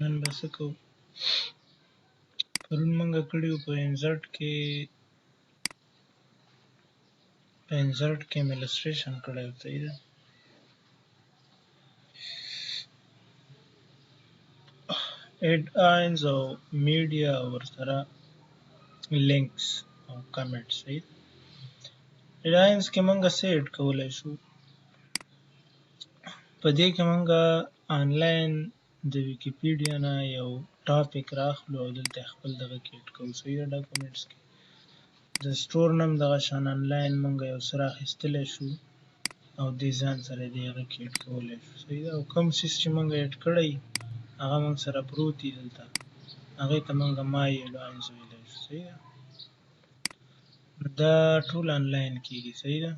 نن به څه کوو؟ پرون موږ کړي وو په insert کې، په insert کې مې illustration کړی و، صحیح ده؟ Add-ins او media ورسره links او comments، صحیح ده؟ Add-ins کې موږ څه add کولی شو؟ په دې کې موږ آنلاین د ویکیپیډیا نه یو topic راخلو او دلته خپل دغه کې add کوو، صحیح ده؟ Documents کې د store نه هم دغه شان آنلاین موږ یو څه راخیستلی شو او دې ځان سره دې هغه کې add کولی شو، صحیح ده؟ او کوم څیز چې موږ add کړی هغه موږ سره پروت دي دلته، هغې ته موږ my add-ins ویلی شو، صحیح ده؟ دا ټول آنلاین کیږي، صحیح ده؟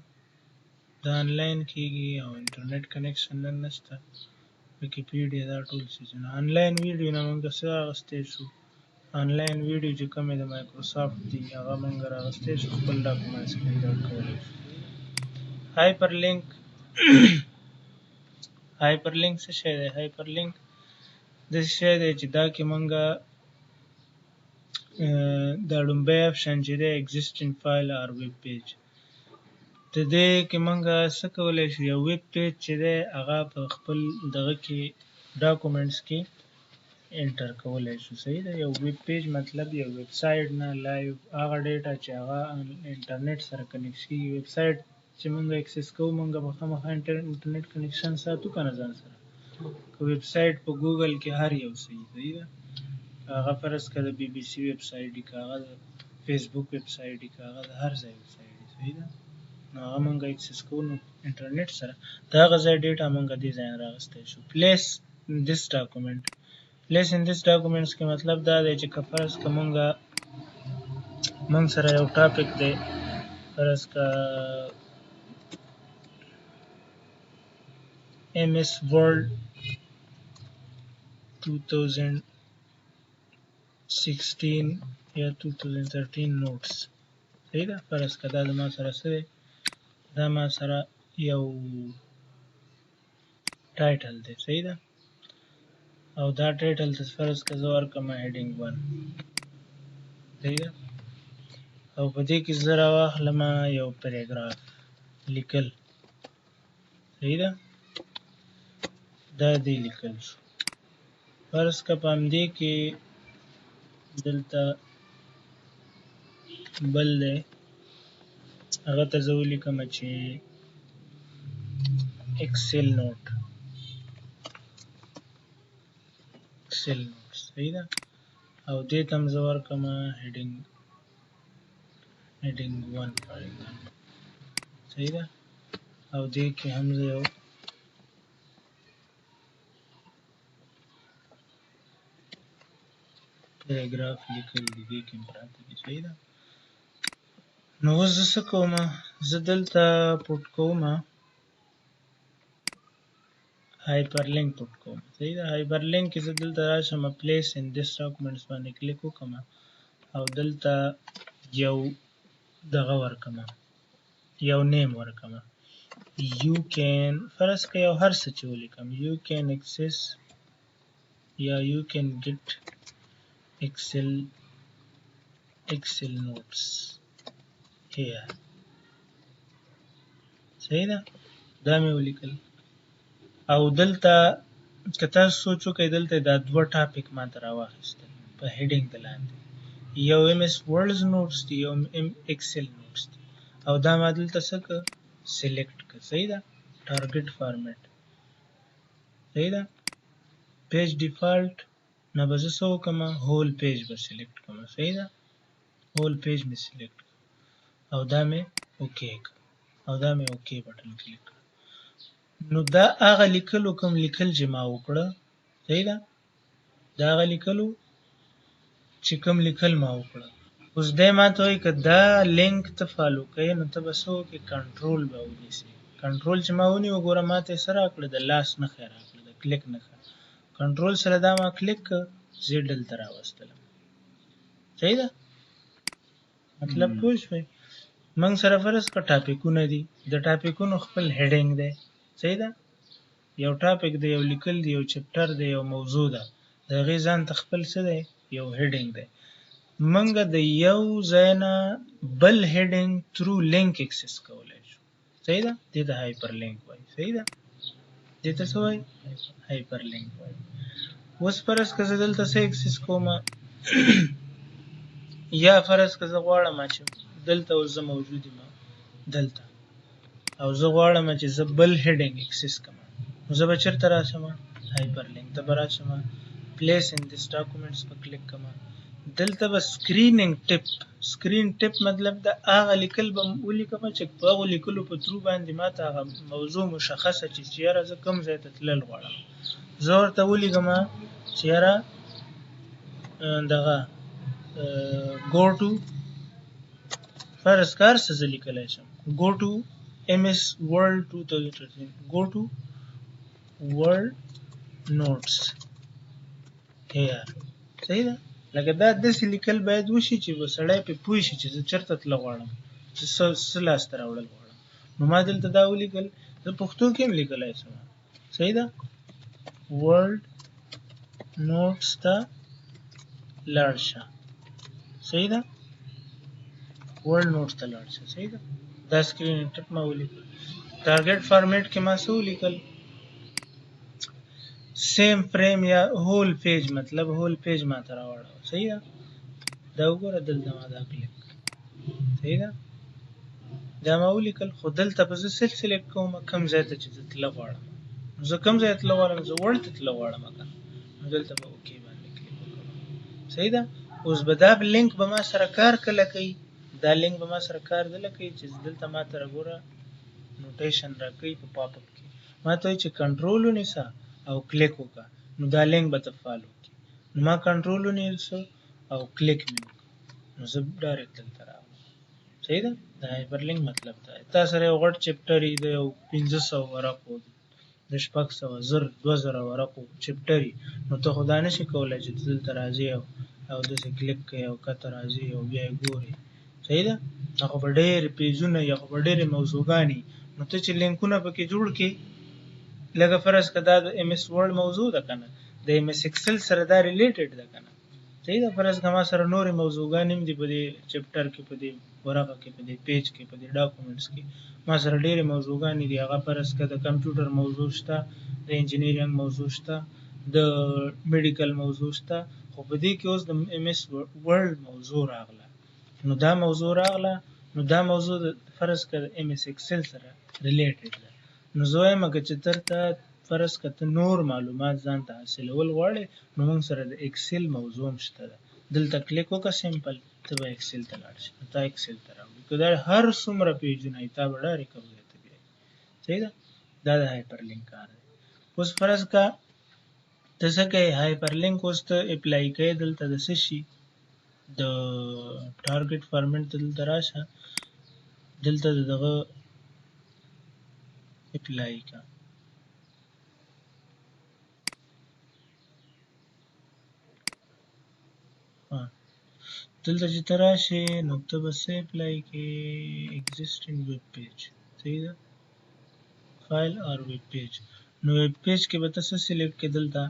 دا آنلاین کیږي او انټرنیټ connection نن نشته. ویکیپیډیا دا ټول څیزونه آنلاین ویډیو نه موږ څه راغستی شو؟ آنلاین ویډیو چې کومې د مایکروسافټ دي هغه موږ راغستی شو، خپل documents کې insert کولی شو. Hyperlink، hyperlink څه شی دی؟ Hyperlink داسې شی دی چې دا کې موږ دا لومړی option چې دی existing file or web page، د دې کې موږ څه کولی شو؟ یو web page چې دی هغه په خپل دغه کې documents کې enter کولی شو، صحیح ده؟ یو web page مطلب یو ویب سایټ نه live هغه data چې هغه انټرنیټ سره connect کیږي. ویب سایټ چې موږ access کوو، موږ به خامخا انټرنیټ connection ساتو که نه ځان سره؟ که ویب سایټ په ګوګل کې هر یو څه وي، صحیح ده؟ هغه فرض که د بي بي سي ویب سایټ وي، که هغه د فیسبوک ویب سایټ وي، که هغه د هر ځای ویب سایټ وي، صحیح ده؟ نو هغه موږ access کوو، نو انټرنیټ سره د هغه ځای data موږ دې ځای نه راغستی شو. Place this document، place in this documents کې مطلب دا دی چې که فرض که مونږ سره یو topic دی، فرض که MS Word 2016 یا 2013 notes، صحیح ده؟ فرض که دا زما سره څه دی؟ دا ما سره یو title دی، صحیح ده؟ او دا title ته فرض که زه ورکړم heading 1، صحیح ده؟ او په دې کې زه راواخلم یو paragraph لیکل، صحیح ده؟ دا دې لیکل شو. فرض که په همدې کې دلته بل دی، هغه ته زه ولیکم چې Excel note، Excel note، صحیح ده؟ او دې ته هم زه ورکړم heading 1 for example، صحیح ده؟ او دې کې هم زه یو paragraph لیکل دي، دې کې هم پراته دي، صحیح ده؟ نو اوس زه څه کوم؟ زه دلته put کوم، hyperlink put کوم، صحیح ده؟ Hyperlink کې زه دلته راشم، place in this documents باندې کلیک وکړم او دلته یو دغه ورکړم، یو name ورکړم، you can فرض که یو هر څه چې ولیکم، you can access یا you can get Excel notes here، صحیح ده؟ دا مې ولیکل. او دلته که تاسو سوچ وکړئ، دلته دا دوه topic ما ته راواخیستل په heading د لاندې، یو MS Words notes دی، یو M Excel notes دی، او دا ما دلته څه که select که، صحیح ده؟ Target format، صحیح ده؟ Page default نه به زه څه وکړم؟ Whole page به select کړم، صحیح ده؟ Whole page مې select او دا مې okay او دا مې okay button click کړ. نو دا هغه لیکلو کوم لیکل چې ما وکړه، صحیح ده؟ دا هغه لیکلو چې کوم لیکل ما وکړه. اوس دی ما ته وایي که دا لینک ته follow کوې نو ته به څه وکړې؟ کنټرول به ونیسې. کنټرول چې ما ونیو، ګوره ما ته یې څه راکړه؟ د لاس نښه یې راکړه، د کلیک نښه. کنټرول سره دا ما کلیک کړ، زه یې دلته راوستلم، صحیح ده؟ مطلب پوه شوې؟ موږ سره فرض که topic ونه دي، د topic ونو خپل heading دی، صحیح ده؟ یو topic دی، یو لیکل دی، یو chapter دی، یو موضوع ده، د د هغې ځان ته خپل څه دی، یو heading دی. موږ د یو ځای نه بل heading through link access کولی شو. صحیح ده؟ دې ته hyperlink وایي. صحیح ده؟ دې ته څه وایي؟ hyperlink وایي. اوس فرض که زه دلته څه access کوم، یا فرض که زه غواړم چې دلته اوس زه موجود یم دلته، او زه غواړم چې زه بل heading access کړم، نو زه به چېرته راشم؟ hyperlink ته به راشم، place in this documents په کلیک کوم. دلته به screening tip، screen tip مطلب د هغه لیکل به ولیکم چې په هغو لیکلو په through باندې ما ته هغه موضوع مشخصه چې یاره زه کوم ځای ته تلل غواړم. زه ورته ولیکم چې یاره دغه go to، فرض کار څه زه لیکلی شم، go to MS Word 2013، go to Word notes here. صحیح ده؟ لکه دا داسې لیکل باید وشي چې سړی پرې پوه شي چې زه چېرته تله غواړم، چې څه لاسته راوړل غواړم. نو ما دلته دا ولیکل، زه پښتو کې هم لیکلی شم. صحیح ده؟ Word notes ته لاړ شه. صحیح ده؟ Word notes ته لاړ شه. صحیح ده؟ دا screen tip ما ولیکل. target format کې ما څه ولیکل؟ same frame یا whole page، مطلب whole page ما ته راوړه. صحیح ده؟ دا وګوره دلته ما دا کلیک. صحیح ده؟ دا ما ولیکل، خو دلته به زه څه select کوم؟ کوم ځای ته چې زه تله غواړم. نو زه کوم ځای تله غواړم؟ زه Word ته تله غواړم که نه، نو دلته به okay باندې کلیک وکړم. صحیح ده؟ اوس به دا لینک به ما سره کار کله کوي؟ دا لینک به ما سره کار دله کوي چې دلته ما ته راګوره notation راکوي په pop up کې، ما ته وایي چې کنټرول ونیسه او کلیک وکړه، نو دا لینک به ته follow کړي. نو ما کنټرول ونیسه او کلیک مې وکړ، نو زه direct دلته راغلم. صحیح ده؟ د hyperlink مطلب دا دی. تا سره یو غټ chapter یې د یو 500 ورقو، د 600، 1000، 2000 ورقو chapter یې، نو ته خو دا نه شې کولی چې ته دلته راځې او داسې کلیک کوې او کښته راځې او بیا یې ګورې. صحیح ده؟ دا خو به ډېر پیجونه یا خو به ډېرې موضوعګانې، نو ته چې لینکونه پکې جوړ کړې، لکه فرض که دا د MS Word موضوع ده که نه، د MS Excel سره دا related ده که نه. صحیح ده؟ فرض که ما سره نورې موضوعګانې هم دي په دې chapter کې، په دې ورقه کې، په دې page کې، په دې documents کې ما سره ډېرې موضوعګانې دي. هغه فرض که د کمپیوټر موضوع شته، د engineering موضوع شته، د medical موضوع شته، خو په دې کې اوس د MS Word موضوع راغله. نو دا موضوع راغله، نو دا موضوع د فرض که د MS Excel سره related ده. نو زه وایم که چې چېرته فرض که ته نور معلومات ځان ته حاصلول غواړې، نو موږ سره د Excel موضوع هم شته ده. دلته کلیک وکړه، simple ته به Excel ته لاړ شې، نو تا Excel ته راوړي. که دا هر څومره پیجونه وي، تا به direct هغه ځای ته بیایي. صحیح ده؟ دا د hyperlink کار دی. اوس فرض که ته څه کوې، hyperlink اوس ته apply کوې دلته د څه شي، د target format ته دلته راشه، دلته د دغه apply کا. دلته چې ته راشې نو ته به څه apply کې؟ existing web page. صحیح ده؟ file or web page. نو web page کې به ته څه select کې؟ دلته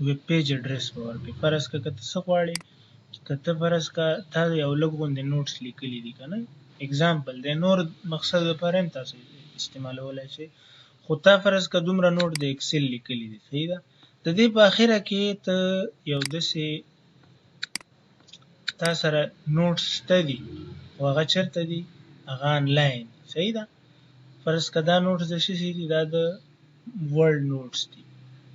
web page address به ورکړې. فرض که که ته څه غواړې، که ته فرض که تا یو لږ غوندې notes لیکلي دي که نه، example دی، نور مقصد لپاره هم تاسو استعمالولی شئ، خو تا فرض که دومره note د Excel لیکلي دي. صحیح ده؟ د دې په اخره کې ته یو داسې تا سره notes شته دي، خو هغه چېرته دي؟ هغه انلاین. صحیح ده؟ فرض که دا notes د څه شي دي؟ دا د Word notes دي.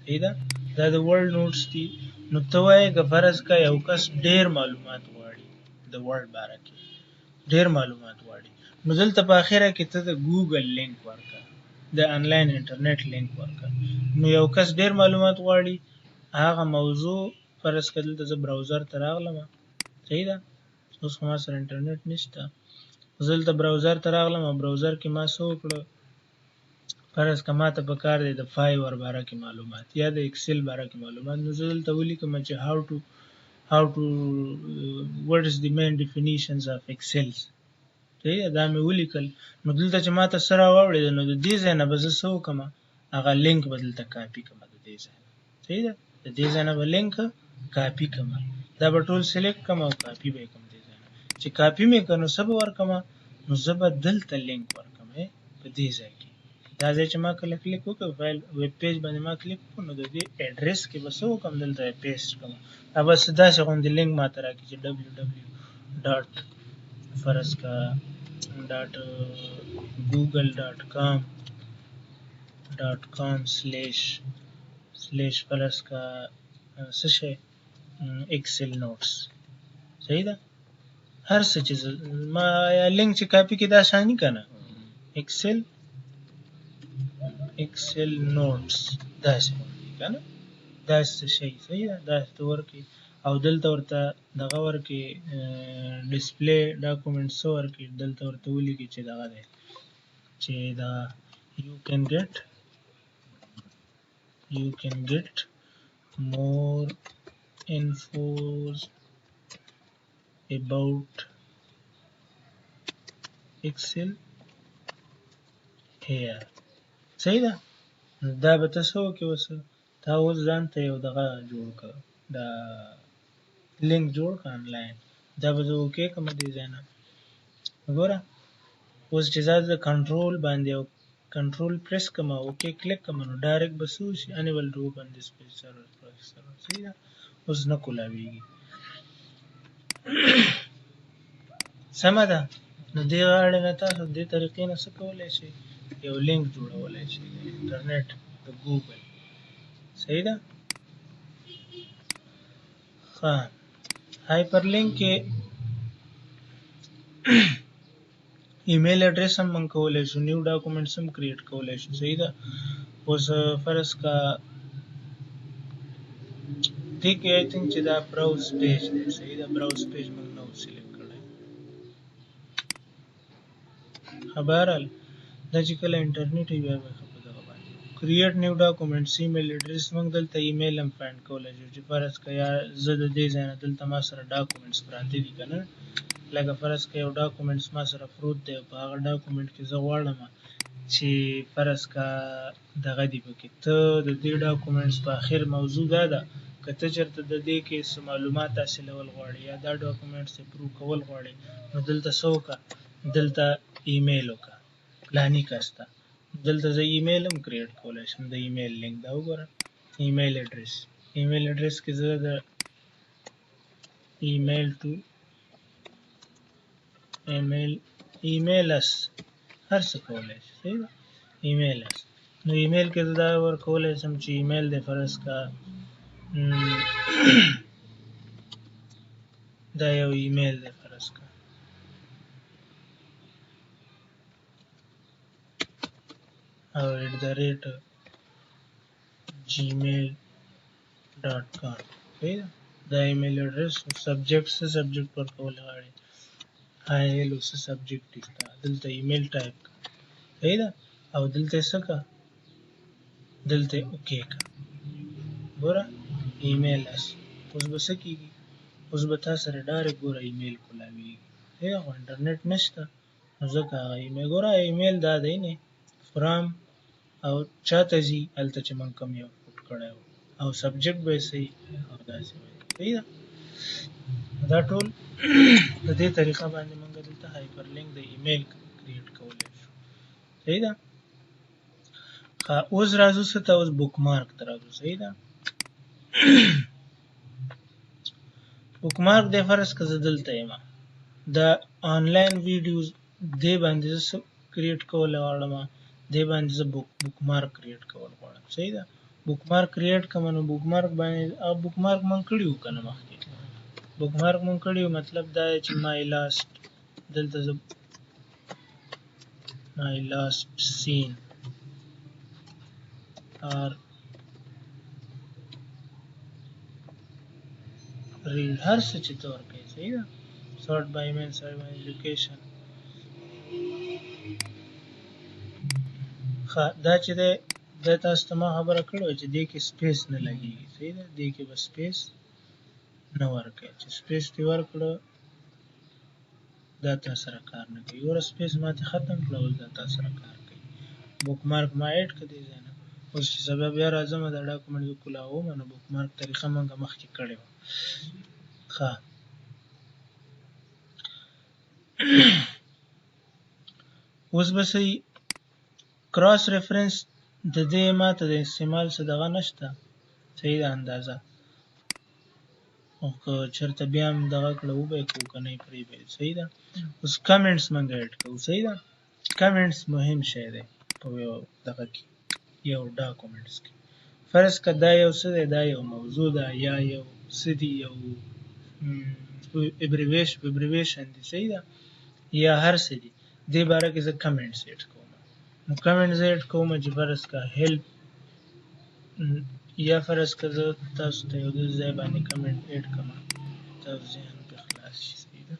صحیح ده؟ دا د Word notes دي. نو ته وایې که فرض که یو کس ډېر معلومات غواړي د Word باره کې، ډېر معلومات غواړي، نو دلته په اخره کې ته د Google link ورکړه، د انلاین انټرنیټ لینک ورکړه. نو یو کس ډېر معلومات غواړي هغه موضوع، فرض که دلته زه browser ته راغلم. صحیح ده؟ اوس خو ما سره انټرنیټ نشته، زه دلته browser ته راغلم او browser کې ما څه وکړه، فرض که ما ته په کار دی د Fiverr باره کې معلومات یا د Excel باره کې معلومات، نو زه دلته ولیکم چې how to what is the main definitions of Excel. صحیح ده؟ دا مې ولیکل. نو دلته چې ما ته څه راواوړېده، نو د دې ځای نه به زه څه وکړم؟ هغه لینک به دلته کاپي کړم د دې ځای نه. صحیح ده؟ د دې ځای نه به لینک کاپي کړم، دا به ټول select کړم او کاپي به یې کړم. دې ځای نه چې کاپي مې کړه نو څه به ورکړم؟ نو زه به دلته لینک ورکړم په دې ځای کې. دا ځای چې ما کله کلیک وکړ file web page باندې ما کلیک وکړ، نو د دې ادرس کې به څه وکړم؟ دلته یې paste کړم. دا بس داسې غوندې لینک ماته راکړي چې www dot فرض کا dot Google dot com dot com slash slash فرض کا څه شی Excel notes. صحیح ده؟ هر څه چې ما لینک چې کاپي کې دا اساني که نه، Excel notes داسې غوندې که نه، داسې څه شی. صحیح ده؟ داسې ته ورکړې او دلته ورته دغه ورکړې، display document څه ورکړې، دلته ورته ولیکې چې دغه دی چې دا you can get you can get more infos about Excel here. صحیح ده؟ دا به ته څه وکړې؟ اوس تا اوس ځان ته یو دغه جوړ کړه، دا لینک جوړ کړه آنلاین. دا به زه okay کړم دې ځای نه. ګوره اوس چې زه د کنټرول باندې او control press کړم او okay click کړم، نو direct به څه وشي؟ انیبل ټو اوپن دیس پیج سرور پروسس سرور. صحیح ده؟ اوس نه کولاویږي. سمه ده؟ نو دې غاړې نه تاسو دې طریقې نه څه کولی شئ؟ یو لینک جوړولی شئ د انټرنیټ د ګوګل. صحیح ده؟ ښه، hyperlink کې email address هم موږ کولی شو، new documents هم create کولی شو. صحیح ده؟ اوس فرض کا دې کې I think چې دا browse page دی. صحیح ده؟ browse page موږ نه و select کړی. ښه، بهرحال دا چې کله انټرنیټ وي بیا به ښه په دغه باندې create new documents، email address، موږ دلته ایمیل هم find کولی شو چې فرض که یا زه د دې ځای نه دلته ما سره documents پراته دي که نه، لکه فرض که یو documents ما سره پروت دی، په هغه document کې زه غواړم چې فرض که دغه دي پکې، ته د دې documents په اخر موضوع دا ده که ته چېرته د دې کې څه معلومات حاصلول غواړې یا دا documents approve کول غواړې، نو دلته څه وکړه؟ دلته ایمیل وکړه فلاني کس ته. دلته زه ایمیل هم create کولی شم، د ایمیل لینک دا وګوره، email address، email address کې زه د email to email email us هر څه کولی شي. صحیح ده؟ email us، نو ایمیل کې زه دا ورکولی شم چې ایمیل دی فرض کا دا یو ایمیل دی فرض کا او @gmail.com. صحیح ده؟ دا email address، subject څه subject ورکول غواړي، hi hello څه subject دی ستا، دلته email type کړه. صحیح ده؟ او دلته یې څه کړه؟ دلته یې okay کړه. ګوره email us، اوس به څه کیږي؟ اوس به تا سره direct ګوره ایمیل کولاویږي. صحیح ده؟ خو انټرنیټ نشته نو ځکه هغه ایمیل ګوره ایمیل دا دی نه from او چاته ځي هلته چې موږ کوم یو put کړی و او subject به یې صحیح او داسې به. صحیح ده؟ دا ټول په دې طریقه باندې موږ دلته hyperlink د email create کولی شو. صحیح ده؟ ښه، اوس راځو څه ته؟ اوس bookmark ته راځو. صحیح ده؟ bookmark دی فرض که زه دلته یم، د online videos دې باندې زه څه create کول غواړم؟ دې باندې زه bookmark create کول غواړم. صحیح ده؟ bookmark create کوم، نو bookmark باندې هغه bookmark مونږ کړي وو که نه؟ مخکې bookmark مونږ کړي وو. مطلب دا دی چې my last، دلته زه my last seen or read هر څه چې ته ورکوې. صحیح ده؟ sort by email، sort by location. ښه، دا چې دی دا تاسو ته ما خبره کړې وه چې دې کې space نه لګېږي. صحیح ده؟ دې کې به space نه ورکوې، چې space دې ورکړه دا تا سره کار نه کوي. ګوره space ما ته ختم کړه، اوس دا تا سره کار کوي. bookmark ما add کړه دې ځای نه. اوس چې سبا بیا راځم دا ډاکومنټ زه کولاوم، نو بوکمارک طریقه مونږ مخکې کړې وه. ښه، اوس به صحیح کراس ریفرنس د دې ماته د استعمال څه دغه نشته، صحیح ده اندازه. او که چېرته بیا هم دغه کړه وبه یې کوو، که نه یې پرې به یې. صحیح ده. اوس کمنټس مونږ ایډ کوو. صحیح ده. کمنټس مهم شی دی په یو دغه کې، یو ډاکومنټس کې. فرض که دا یو څه دی، دا یو موضوع ده یا یو څه دي، یو ابریویشن دی، صحیح ده، یا هر څه دي، دې باره کې زه کمنټس ایډ کوم. نو کمنټس ایډ کوم چې فرض که هیلپ، یا فرض که زه تاسو ته یو داسې ځای باندې کمنټ ایډ کړم، تاسو ذهن پرې خلاص شي. صحیح ده.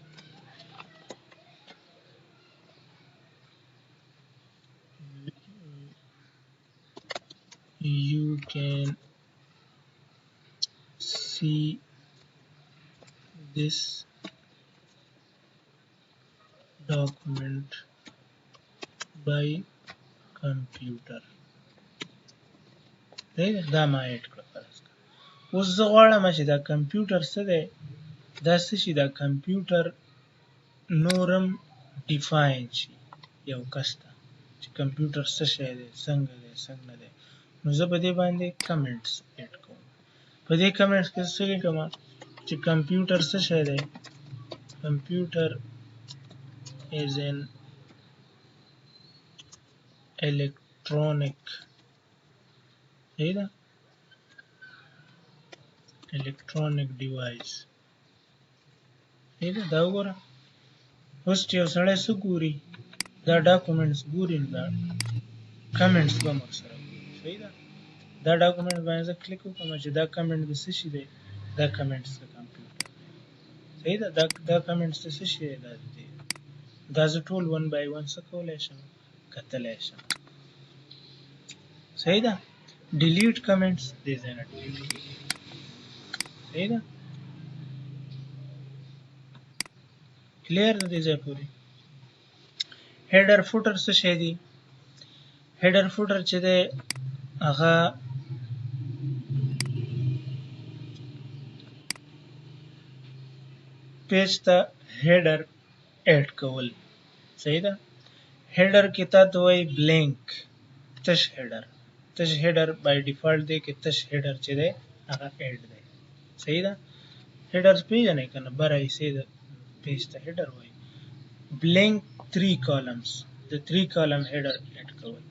You can see this document by computer. دا ما ایډ کړه. فرض کړه اوس زه غواړم چې دا کمپیوټر څه دی، دا څه شي، دا کمپیوټر نورم ډیفاین شي یو کس ته چې کمپیوټر څه شی دی، څنګه دی، څنګه دی. نو زه په دې باندې کمنټس ایډ کوم. په دې کمنټس کې څه لیکم چې کمپیوټر څه شی دی. کمپیوټر is an electronic، صحیح ده، electronic device، صحیح ده. دا وګوره اوس چې یو سړی څه ګوري، دا ډاکومنټس ګوري، نو دا کمنټس به هم ورسره ګوري. صحیح ده. دا ډاکومنټ باندې زه کلیک وکړم چې دا کمنټ د څه شي دی، دا کمنټس د کمپیوټر دی. صحیح ده. دا کمنټس د څه شي دی، دا د دې. دا زه ټول 1 بای 1 څه کولی شم، کتلی شم. صحیح ده. ډیلیټ کمنټس دې ځای نه ډیلیټ کېږي. صحیح ده. کلیر ده دې ځای پورې. هیډر فوټر څه شی دی؟ هیډر فوټر چې دی هغه پیج ته هیډر ایډ کول. صحیح ده. هیډر کې تا ته وایي بلینک، تش هیډر. تش هیډر بای ډیفالت دی کې تش هیډر چې دی هغه ایډ دی. صحیح ده. هیډر پیژنې که نه، بره حصې د پیج ته هیډر وایي. بلینک 3 کالمز، د 3 کالم هیډر ایډ کول.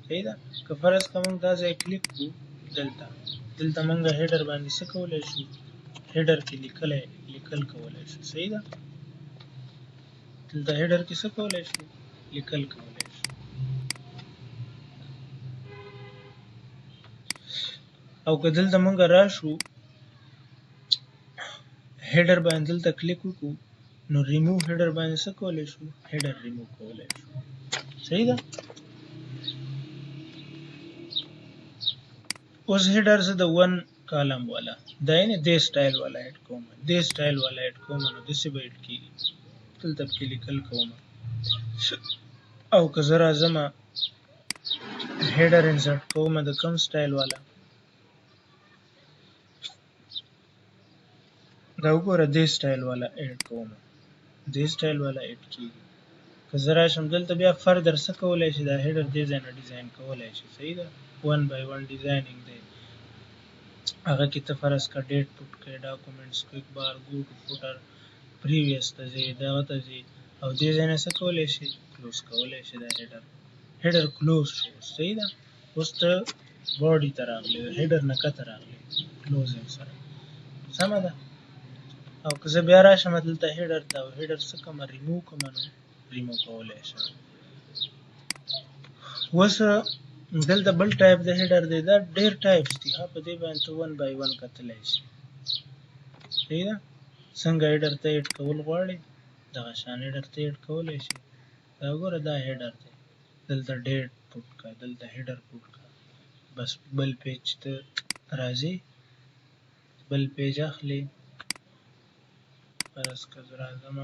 صحیح ده. که فرض که موږ دا ځای کلیک کړو، دلته موږ هیډر باندې څه کولی شو، هیډر کې لیکل کولی شو. صحیح ده. دلته هیډر کې څه کولی شو، لیکل کولی شو. او که دلته موږ راشو هیډر باندې دلته کلیک وکړو، نو ریموو هیډر باندې څه کولی شو، هیډر ریموو کولی شو. صحیح ده. اوس هیډر زه د 1 کالم والا دا یعنې دې سټایل والا ایډ کوم، دې سټایل والا ایډ کوم، نو داسې به ایډ کېږي. دلته پکې لیکل کوم. او که زه راځم هیډر انسرټ کوم د کوم سټایل والا، دا وګوره دې سټایل والا ایډ کوم، دې سټایل والا ایډ کېږي. که زه راشم دلته بیا فردر څه کولی شي، دا هیډر دې ځای نه ډیزاین کولی شي. صحیح ده. 1 بای 1 ډیزاینینګ دی، هغه کې ته فرض که ډیټ پوټ کړې، ډاکومنټس، کویک بار، ګو ټو فوټر، پریویس ته ځې، دغه ته ځې، او دې ځای نه څه کولی شي، کلوز کولی شي. دا هیډر کلوز شو. صحیح ده. اوس ته باډي ته راغلې، هیډر نه کته راغلې، کلوزینګ سره. سمه ده. او که زه بیا راشم دلته هیډر ته، او هیډر څه کوم، ریموو کوم، نو ریموو کولی شم. اوس دلته بل ټایپ د هیډر دی، دا ډېر ټایپس دي، ها، په دې باندې ته 1 بای 1 کتلی شي. صحیح ده. څنګه هیډر ته ایډ کول غواړې، دغه شان هیډر ته ایډ کولی شي. دا وګوره دا هیډر دی، دلته ډیټ پوټ کړه، دلته هیډر پوټ کړه، بس بل پیج ته راځې، بل پیج اخلې. فرض که زه راځم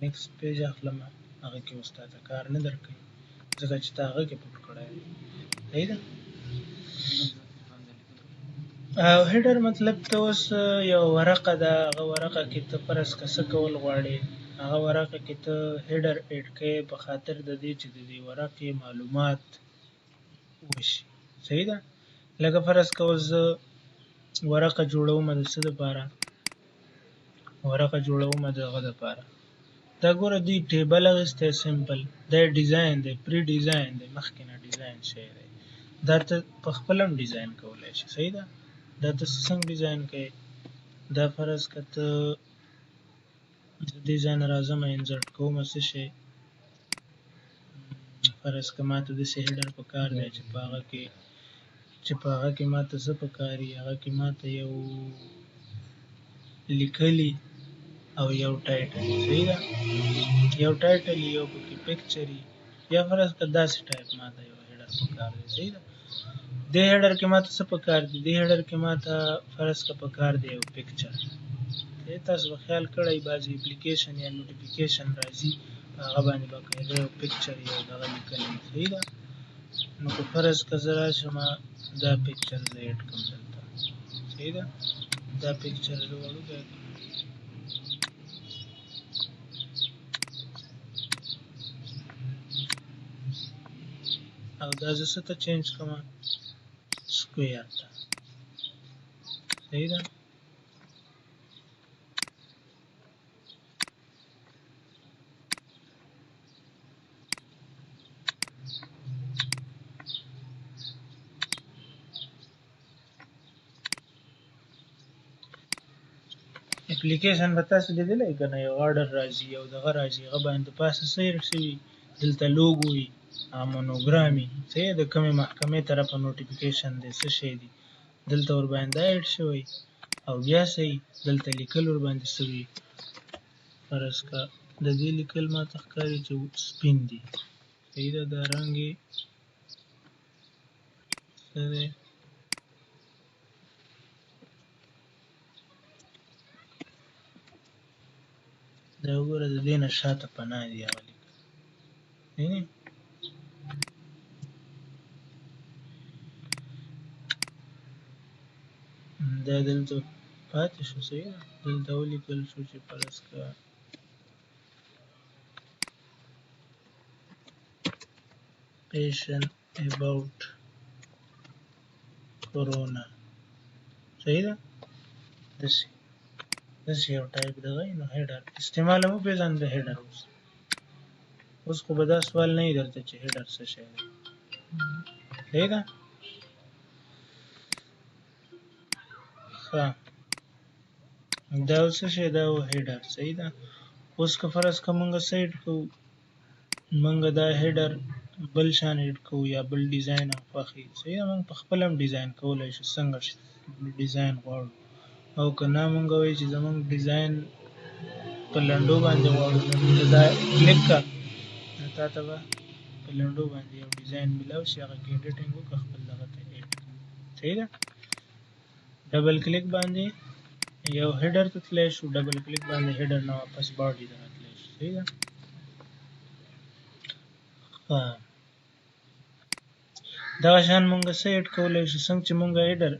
نیکسټ پیج اخلم، هغه کې اوس تاته کار نه درکوي ځکه چې تا هغه کې پوټ کړی دی. صحیح ده. او header مطلب ته اوس یو ورقه ده، هغه ورقه کې ته فرض که څه کول غواړې، هغه ورقه کې ته header add کوې په خاطر د دې چې د دې ورقې معلومات وشي. صحیح ده. لکه فرض که اوس زه ورقه جوړوم د څه دپاره، ورقه جوړوم د هغه دپاره. دا ګوره دوی table اخیستی simple، دا design دی، pre design دی، مخکې نه design شوی دی. دا ته په خپله هم design کولی شې. صحیح ده. دا ته څنګه design کوې؟ دا فرض که ته د دې ځای نه راځم insert کوم څه شی، فرض که ما ته داسې header پکار دی چې په هغه کې، چې په هغه کې ما ته څه پکار وي، هغه کې ما ته یو لیکلي او یو title. صحیح ده. یو title یو پکې picture، یا فرض که داسې ټایپ ما ته یو header پکار دی. صحیح ده. دې header کې ما ته څه پکار دي؟ دې header کې ما ته فرض که پکار دی یو picture. تاسو به خیال کړی بعضې اپلیکیشن یا notification راځي، په هغه باندې باقاعده یو picture یو دغه لیکلی. صحیح ده. نو که فرض که زه راشم دا picture زه add کړم دلته. صحیح ده. دا picture زه وړوکی کړم. او دا زه څه ته change کړم؟ square ته. صحیح ده. اپلیکیشن به تاسو لیدلی که نه، یو order راځي، یو دغه راځي، هغه باندې پاسه څه ایډ شوي، دلته لوګو وي، monogram وي. صحیح ده. د کومې محکمې طرفه notification دی، څه شی دی، دلته ورباندې دا add شوی، او بیا صحیح دلته لیکل ورباندې څه وي. فرض که د دې لیکل ما ته ښکاري چې سپین دي. صحیح ده. دا رنګ یې څه دی؟ دا وګوره د دې نه شاته پناه دي هغه لیکل. وینې؟ دا دلته پاتې شو. صحیح ده. دلته ولیکل شو چې فرض که patient about corona. صحیح ده. داسې داسې یو ټایپ دغه نو header استعمال هم وپېژنه د header. اوس اوس خو به دا سوال نه وي درته چې header څه شی دی. صحیح ده. ښه، دا اوس څه شی؟ دا و header. صحیح ده. اوس که فرض که موږ څه add کوو، موږ دا header بل شان add کوو یا بل design هم خوښ وي. صحیح ده. موږ په خپله هم design کولی شو څنګه design غواړو، او که نه موږ وایو چې زموږ design په لنډو باندې غواړو، نو موږ دا کلیک کړه، نو تا ته به په لنډو باندې یو design میلاو شي، هغه کې editing وکړه، خپل دغه ته add کړه. صحیح ده. double click باندې یو header ته تللی شو، double click باندې header نه واپس body ته راتلی شو. صحیح ده. ښه، دغه شان مونږ څه add کولی شو؟ څنګه چې مونږ header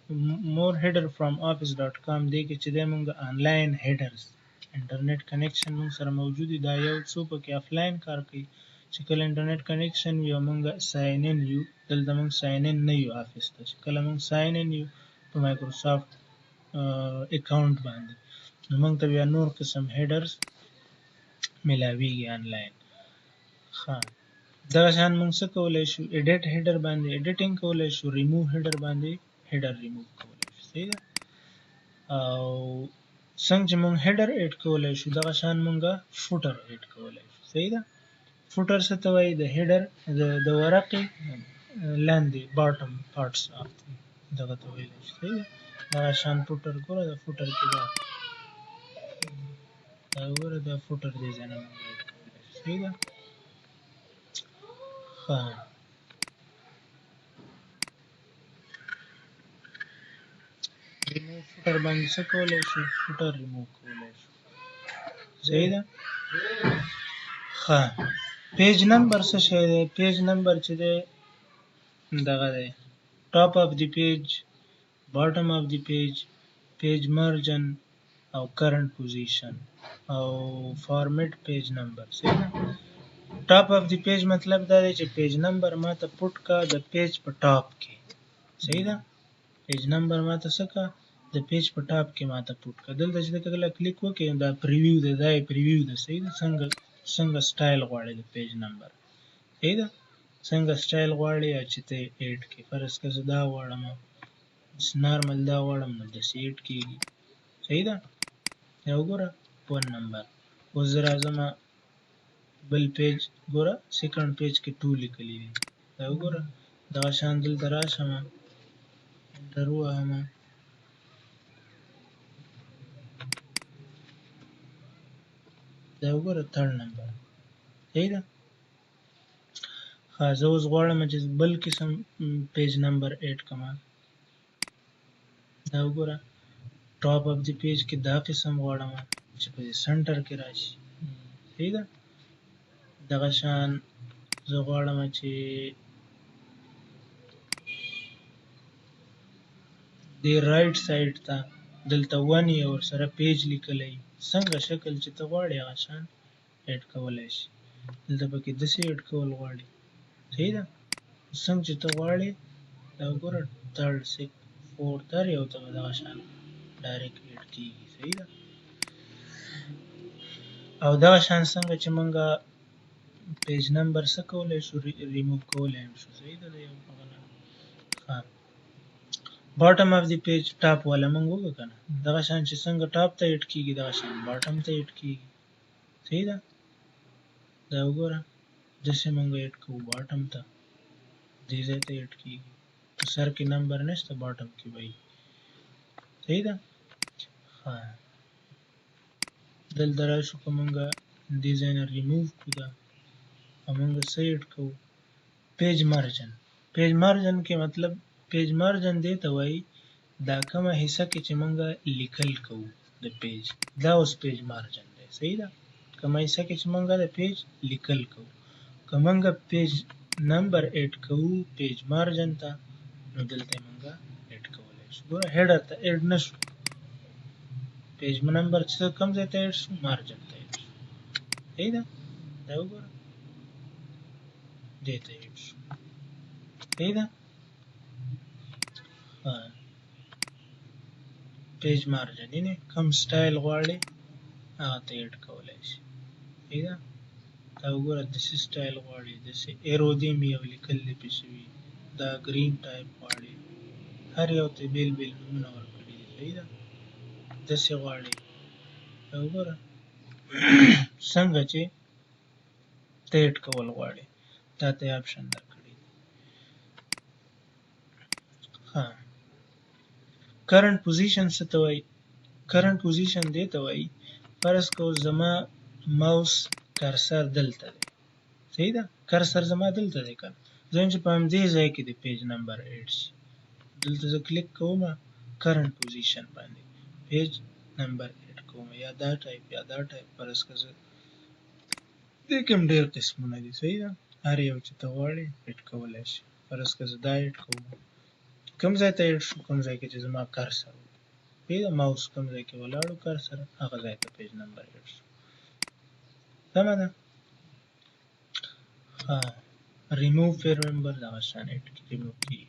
more header from office dot com دی کې چې دی مونږ online headers internet connection مونږ سره موجود دی، دا یو څو پکې افلاین کار کوي چې کله internet connection وي او مونږ sign in یو، دلته مونږ sign in نه یو office ته، چې کله مونږ sign in یو په Microsoft account باندې، نو مونږ ته بیا نور قسم headers ملاویږي آنلاین. ښه، دغه شان مونږ څه کولی شو؟ edit header باندې editing کولی شو، ریموو هیډر باندې هیډر ریموو کولی شو. صحیح ده. او څنګه چې مونږ header add کولی شو، دغه شان مونږ footer add کولی شو. صحیح ده. footer څه ته وایي؟ د header د ورقې لاندې bottom parts of دغه ته ویلی شو. صحیح ده. دغه شان footer ګوره، د footer کې دا دا ګوره دا footer دی ځای نه مونږ add کولی شو. صحیح ده. ښه، ریموو فوټر باندې څه کولی شو؟ فوټر ریموو کولی شو. صحیح ده. ښه، page number څه شی دی؟ page number چې دی دغه دی ټاپ اف دی پیج، باټم اف دی پیج، پیج مارجن او کرنٹ پوزیشن او فارمیټ پیج نمبر. صحیح ده. ټاپ اف دی پیج مطلب دا دی چې پیج نمبر ماته پټ کا د پیج په ټاپ کې. صحیح ده. پیج نمبر ماته څه کا د پیج په ټاپ کې ماته پټ کا. دلته چې کله کلیک وکړې دا پریویو ده، دا یې پریویو ده. صحیح ده. څنګه څنګه سټایل غواړې د پیج نمبر. صحیح ده. څنګه سټایل غواړې چې ته ایډ کې. فرض که زه دا غواړم، نارمل دا غواړم، نو داسې ایډ کیږي. صحیح ده. دا وګوره 1 نمبر. اوس زه راځم بل پیج ګوره، سیکنډ پیج کې 2 لیکلي دي. دا وګوره دغه شان دلته راشم، انټر ووهم، دا وګوره 3 نمبر. صحیح ده. ښه، زه اوس غواړم چې بل قسم پیج نمبر ایډ کړم. دا وګوره ټاپ اف دی پیج کې دا قسم غواړم چې په دې سنټر کې راشي. صحیح ده. دغه شان زه غواړم چې د رائټ سایډ ته دلته 1 یې ورسره پیج لیکلی، څنګه شکل چې ته غواړې هغه شان ایډ کولی شي. دلته پکې داسې ایډ کول غواړي. صحیح ده. څنګه چې ته غواړې. دا وګوره 3rd 6 4 هر یو ته به دغه شان ډایرکټ ایډ کیږي. صحیح ده. او دغه شان څنګه چې مونږ پیج نمبر څه کولی شو، ریموو کولی هم شو. صحیح ده. د یو هغه نه ښه باټم اف دی پیج ټاپ والا مونږ وکړو که نه، دغه شان چې څنګه ټاپ ته ایډ کیږي دغه شان باټم ته ایډ کیږي. صحیح ده. دا وګوره داسې مونږ ایډ کوو باټم ته، دې ځای ته ایډ کیږي. په سر کې نمبر نشته، باټم کې به وي. صحیح ده. ښه، دلته راشو که مونږ دې ځای نه ریموو کړو دا، او مونږ څه ایډ کوو پیج مارجن. پیج مارجن کې مطلب پیج مارجن دې ته وایي دا کومه حصه کې چې مونږ لیکل کوو د پیج، دا اوس پیج مارجن دی. صحیح ده. کومه حصه کې چې مونږ د پیج لیکل کوو، که مونږ پیج نمبر ایډ کوو پیج مارجن ته، نو دلته مونږ ایډ کولی شو. ګوره هیډر ته ایډ نه شو، پیج نمبر چې کوم ځای ته ایډ شو، مارجن ته ایډ شو. صحیح ده. دا وګوره دې ته ایډ شو. صحیح ده. پیج مارجن یعنې کوم سټایل غواړې هغه ته ایډ کولی شي. صحیح ده. دا وګوره داسې سټایل غواړي، داسې ایرو دې مې یو لیکل دي پې شوي، دا ګرین ټایپ غواړي، هر یو ته بېل بېل نومونه ورکړي دي. صحیح ده. داسې غواړي. دا وګوره څنګه چې ته ایډ کول غواړې تا ته یې آپشن درکړی دی. ښه، کرنٹ پوزیشن څه ته وایي؟ کرنٹ پوزیشن دې ته وایي فرض کو زما ماوس کرسر دلته دی. صحیح ده. کرسر زما دلته دی که نه، زه وایم چې په همدې ځای کې د پیج نمبر ایډ شي. دلته زه کلیک کوم کرنٹ پوزیشن باندې پیج نمبر ایډ کوم، یا دا ټایپ یا دا ټایپ. فرض که زه دې کې هم ډېر قسمونه دي. صحیح ده. هر یو چې ته غواړې ایډ کولی شي. فرض که زه دا ایډ کوم، کوم ځای ته ایډ شو، کوم ځای کې چې زما کرسر و، صحیح ده، ماوس کوم ځای کې ولاړو کرسر، هغه ځای ته پیج نمبر ایډ شو. سمه ده. ښه، ریموو پیر ممبر دغه شان ایډ ریموو کیږي.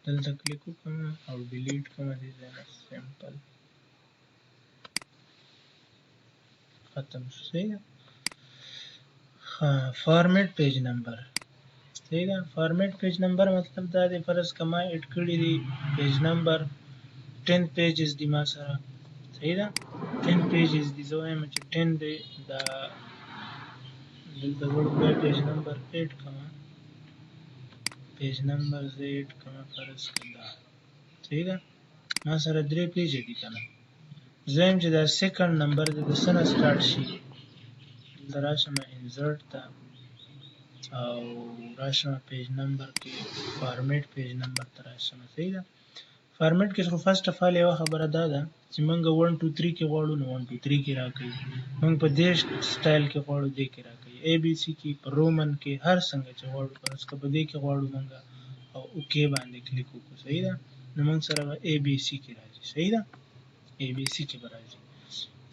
دلته کلیک وکړم او ډیلیټ کړم دې ځای نه، سمپل ختم شو. صحیح ده. ښه، فارمیټ پیج نمبر. صحیح ده. فارمیټ پیج نمبر مطلب دا دی فرض که ما ایډ کړي دي پیج نمبر 10 پیجز دي ما سره. صحیح ده. 10 پیجز دي، زه وایم چې 10 دی، دا دلته وړوکی پیج نمبر ایډ کړم، پیج نمبر زه ایډ کړم فرض که دا. صحیح ده. ما سره 3 پیج دي که نه، زه وایم چې دا سیکنډ نمبر دی د څه نه سټارټ شي. دلته راشم انزرټ ته او راشم پیج نمبر کې فارمیټ پیج نمبر ته راشم. صحیح ده. فارمیټ کې خو فرست اف آل یوه خبره دا ده چې موږ 1 2 3 کې غواړو نو 1 2 3 کې راکوي، موږ په دې سټایل کې غواړو دې کې راکوي، ای بي سي کې، په رومن کې، هر څنګه چې غواړو. فرض که په دې کې غواړو موږ او اوکی باندې کلیک وکړو، صحیح ده، نو موږ سره به ای بي سي کې راځي، صحیح ده، ای بي سي کې به راځي.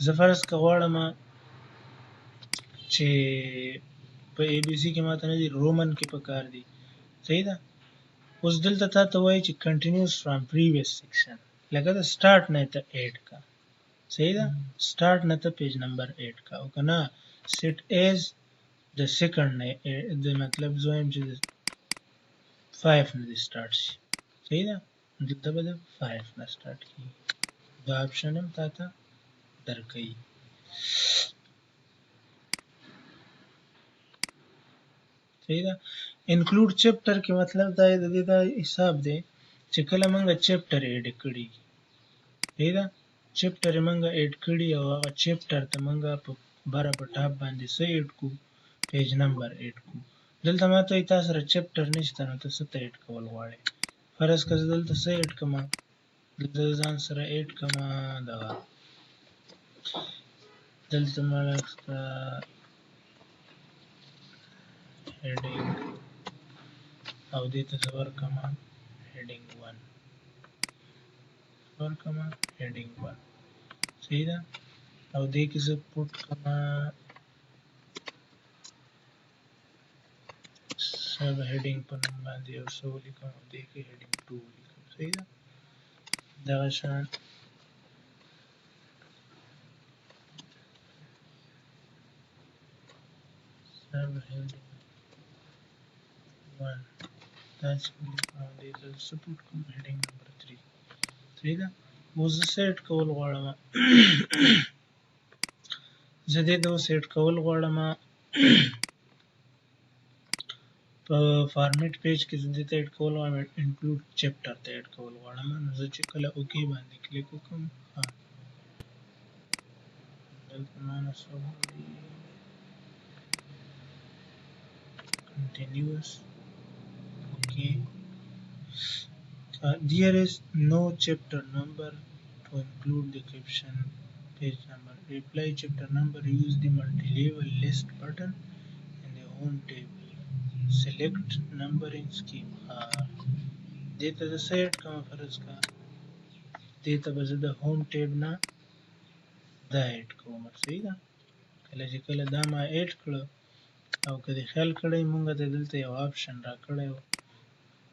زه فرض که غواړم چې په ای بي سي کې ماته نه دي، رومن کې پکار دي، صحیح ده. اوس دلته تا ته وایي چې کنټینیوس فرام پریویس سیکشن، لکه د سټارټ نه ته ایډ کا، صحیح ده، سټارټ نه ته پیج نمبر ایډ کا، او که نه سیټ ایز د سیکنډ نه، د مطلب زه وایم چې د 5 نه دې سټارټ شي، صحیح ده، دلته به د 5 نه سټارټ کیږي. دا آپشن هم تا ته درکوي. صحیح ده. انکلوډ چپټر کې مطلب دا د دې دا حساب دی چې کله موږ چپټر ایډ کړي، صحیح ده، چپټر موږ ایډ کړي او هغه چپټر ته موږ په بره په ټاپ باندې څه ایډ کو، پیج نمبر ایډ کو. دلته ماته وایي تا سره چپټر نشته نو ته څه ته ایډ کول غواړې. فرض که زه دلته څه ایډ کړم، دلته ځان سره ایډ کړم دغه، دلته ما هیډینګ او دې ته زه ورکړم هیډینګ 1، ورکړم هیډینګ 1، صحیح ده. او دې کې زه پوټ کړم سب هیډینګ په نوم باندې یو څه ولیکم او دې کې هیډینګ 2 ولیکم، صحیح ده. دغه شان سب هیډینګ 1 داسې ولیکم او دې ته زه پوټ کوم هیډینګ نمبر 3، صحیح ده. اوس زه څه ایډ کول غواړم؟ زه دې ته اوس ایډ کول غواړم په فارمیټ پیج کې، زه دې ته ایډ کول غواړم انکلوډ چپټر ته ایډ کول غواړم. نو زه چې کله اوکی باندې کلیک وکړم، دلته ما نه څه غواړي continuous, okay. There is no chapter number to include the caption page number. Reply chapter number, use the multi-level list button in the home tab, select numbering scheme. دې ته زه څه ایډ کوم؟ فرض که دې ته به زه د هوم ټیب نه دا ایډ کوم، صحیح ده. کله چې کله دا ما ایډ کړه، او که دې خیال کړی مونږ ته دلته یو آپشن راکړی و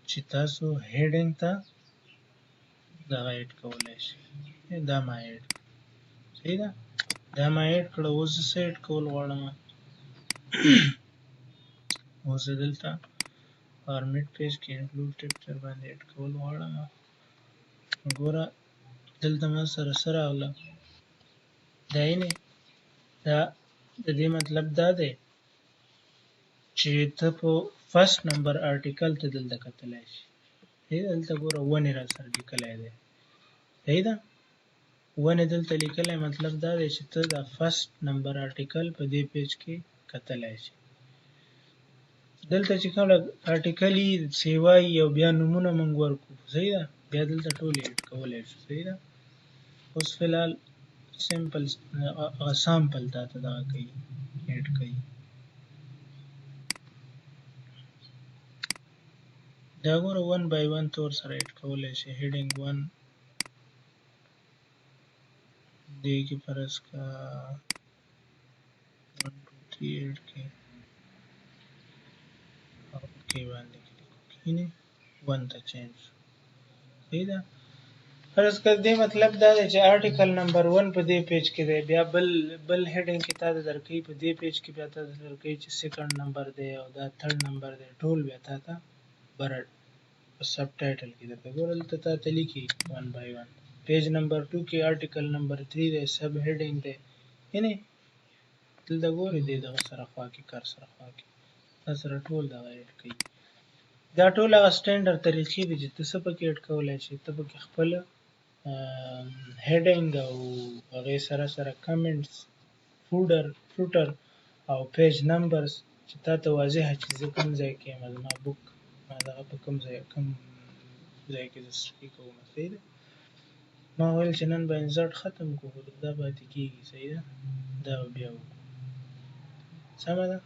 چې تاسو هیډینګ ته دغه ایډ کولی شئ، دا ما ایډ کړه، صحیح ده. دا ما ایډ کړه. اوس زه څه ایډ کول غواړم؟ اوس زه دلته فارمیټ پیج کې انکلوډ چپټر باندې ایډ کول غواړم. ګوره دلته ما سره څه راغله، دا یعنې دا د دې مطلب دا دی چې ته په فرست نمبر آرټیکل ته دلته کتلی شي. دلته ګوره ونې را سره لیکلی دی، صحیح ده. ونې دلته لیکلی مطلب دا دی چې ته دا فرست نمبر آرټیکل په دې پیج کې کتلی شي. دلته چې کوم آرټیکل یې سیوا یي او بیا نومونه موږ ورکړو، صحیح ده، بیا دلته ټول ایډ کولی شو، صحیح ده. اوس فی الحال سمپل هغه سامپل تا ته دغه کوي، ایډ کوي. دا ګوره 1 بای 1 ته ورسره ایډ کولی شي. هیډینګ 1 دې کې فرض که 1 2 3 ایډ کړي او اوکی باندې کلیک وکړي، یعنې 1 ته چینج شو، صحیح ده. فرض که دې مطلب دا دی چې آرټیکل نمبر 1 په دې پیج کې دی، بیا بل هیډینګ کې تا ته درکوي په دې پیج کې، بیا تا ته درکوي چې سیکنډ نمبر دی او دا تھرډ نمبر دی، ټول بیا تا ته بره په سب ټایټل کې درته ګوره دلته تا ته لیکي 1 بای 1. پیج نمبر 2 کې آرټیکل نمبر 3 دی، سب هیډینګ دی، یعنې دلته ګورې دې دغه سره خوا کې کار سره خوا کې تا سره ټول دغه ایډ کوي. دا ټول هغه سټنډرډ طریقې دي چې ته څه پکې ایډ کولی شې. ته پکې خپل هیډینګ او هغې سره سره کمنټس، فوټر او پیج نمبرز چې تا ته واضحه چې زه کوم ځای کې یم، زما بوک ما دغه په کوم ځای کې زه سټډي کوم، صحیح ده. ما ویل چې نن به انزرټ ختم کو، خو دا پاتې کیږي. صحیح ده، دا به بیا وکړو. سمه ده.